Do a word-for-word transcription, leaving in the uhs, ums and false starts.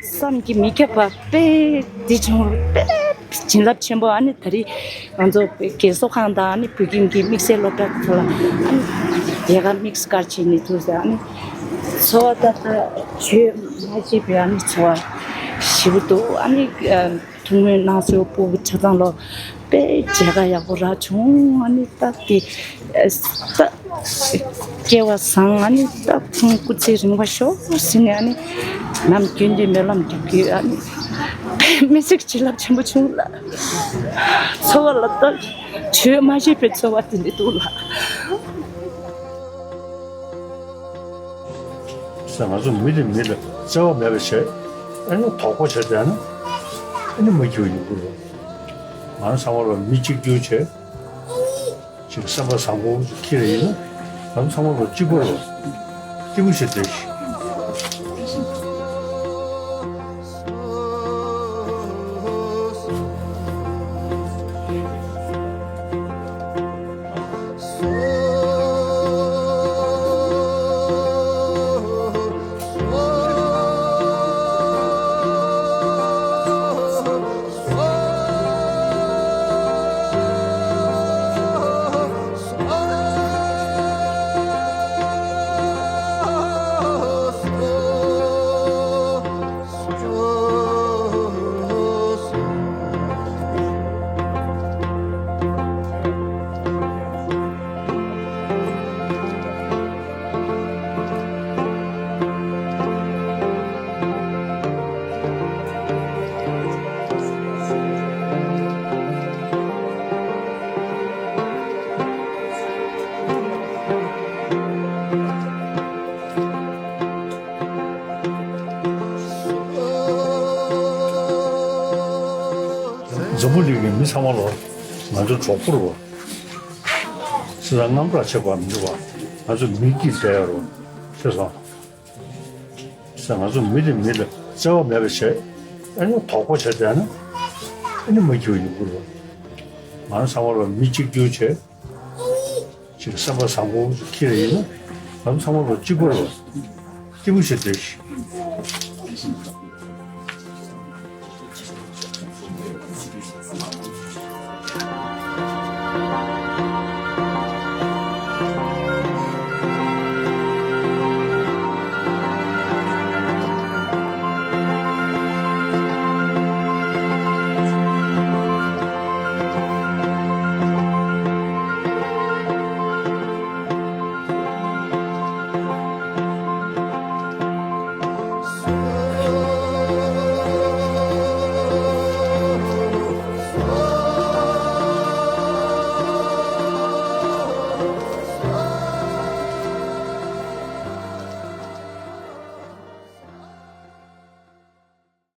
བསམ་གྱིས་མི་ཁྱབ་པ་དཔེ་འདི་བྱུང་། དཔེ་བྱིན་རླབས་ཆེན་པོ། ཨ་ནི་ད་རེས་ང་ཚོ་རྒས་གསོ་ཁང་དང་ཨ་ནི་བོད་ཁྱིམ་གྱི་དམིགས་བསལ་སློབ་གྲྭ་ཁག་ལ་ཨ་ནི་རྒྱལ་ཁ་དམིགས་བཀར་བྱས་ནས་འདུག་ཟེར། ཨ་ནི་འཚོ་བ་ད་ལྟ་བྱོས་མ་བྱས་པའི་ཨ་ནི་འཚོ་བ་ཞེ་པོ་འདུག། ཨ་ནི་ཐུགས་སྨོན་གནང་སོས་པོ་གི་ཆ་ཚང་ལོ། དཔེ་མཇལ་ཁ་ཡག་པོ་རག་བྱུང་། ཨ་ནི་སྟབས་ཀྱིས་ཨ་སྟབས་སྐལ་བ་བཟང་། ཨ་ནི་སྟབས་ཁོང་སྐུ་ཚེ་རིང་བ་ཤོག་ཟེར་ནས། ཨ་ནི་ནམ་རྒྱུན་དུ་སྨོན་ལམ་རྒྱབ་ཀྱི། ཨ་ནི་དཔེ་མི་སྲིད་བྱིན་རླབས་ཆེན་པོ་བྱུང་ལགས། འཚོ་བ་ལ་ད་བྱོས་མ་བྱས་པའི་འཚོ་བ་དེ་འདྲ་འདུག་ལགས། ཟེར། ང་ཚོ་མི་དེ་མི་ལ་བརྩེ་བ་མེད་པ་བྱས། ཨ་ནི་དོགས་པ་བྱས་བསྡད་ན་ཨ་ནི་མ་འགྱུར་ཡོང་གི་རེད། ང་ཚང་མ་ལ་མི་གཅིག་གྱུར་བྱས། ཅིག་སེམས་པ་བཟང་པོ་ཁྱེར་ཡིན་ན་ང་ཚང་མ་ལ་གཅིག་པ་རེད། གཅིག་པ་བྱས་བསྡད་ཤིག། འཛམ་བུ་གླིང་གི་མི་ཚང་མ་ལོ། ང་ཚོ་གྲོགས་པོ་རེད་པ། སེམས་ཙམ་དངངས་སྐྲག་བྱེད་པ་མི་འདུག་པ། ང་ཚོ་མི་སྐྱིད་བསྡད་ཡོད་རེད། ཤེས་སོང་། ཟེར། ང་ཚོ་མི་དེ་མི་ལ་བརྩེ་བ་མེད་པ་བྱས། ཨ་ནི་དོགས་པ་བྱས་བསྡད་ན་ཨ་ནི་མ་འགྱུར་ཡོང་གི་རེད། ང་ཚང་མ་ལ་མི་གཅིག་གྱུར་བྱས། ཅིག་སེམས་པ་བཟང་པོ་ཁྱེར་ཡིན་ན་ང་ཚང་མ་ལ་གཅིག་པ་རེད། གཅིག་པ་བྱས་བསྡད་ཤིག།